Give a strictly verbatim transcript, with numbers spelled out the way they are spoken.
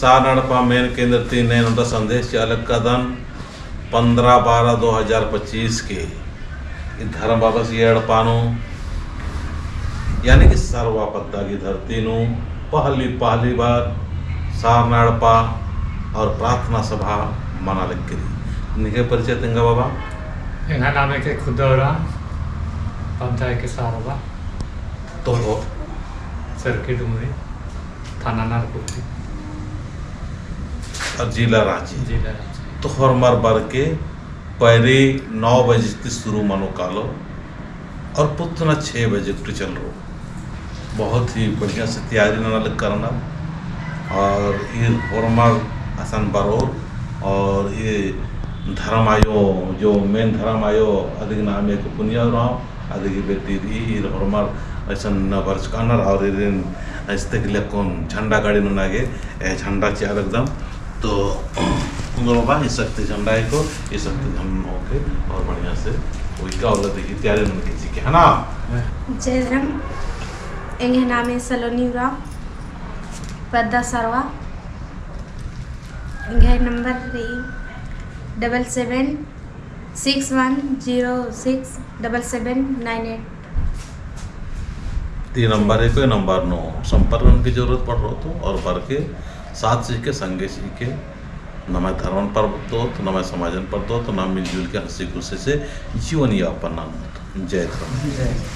सारना एड़पा मेन केंद्र ती एन ओन्टा संदेश चिआ लगदन, पन्द्रह बारह दो हजार पच्चीस के ई धर्म बाबस ई एड़पा नू, यानी कि सरवा पद्दा की धरती नू पहली, पहली बार सारना एड़पा और प्रार्थना सभा मना लगी रई। निंग्है परिचय तेंगा बाबा? एंग्है नामे के खुद्दा उराँव, पद्दा के सरवा। तो हो। सरकी डुमरी, थाना नारकोली। और जिला राँची। जिला राँची। तो होरमर बरके पैरी नौ बजे ती शुरू मनो कालो और पुतना छः बजे तक चलरो। बहुत ही बढ़िया से तैयारी नना लग करना। और ई होरमर असन बरोर और ई धर्म आयो, जो मेन धर्म आयो, अदिगे नामे के पुनिया उराँव, अदिगे बेटी रई, ईर होरमर अइसन न बरचकानर और ईरिन अइस्तक लेकोन झंडा गाड़ी नना गे, ए झंडा चिआ लगदम। तो उंगो बाबा, ई शक्ति झंडा एको, ई शक्ति झंडा ओके, और बढ़िया से उइका वाला देखी तैयारी नना के चिके, है ना? जय धर्म। एंग्है नामे सलोनी उराँव, पद्दा सरवा। एंग्है नंबर रई double seven six one zero six double seven nine eight। ई नंबर एको, नंबर नू संपर्क नना की जरूरत पड़रओ तो, और बरके साथ चिके, संगे चिके, नम्है धर्मन परदोत, नम्है समाजन परदोत, नाम मिलजुल के हँसी खुशी से जीवन यापन ननोत। जय धर्म।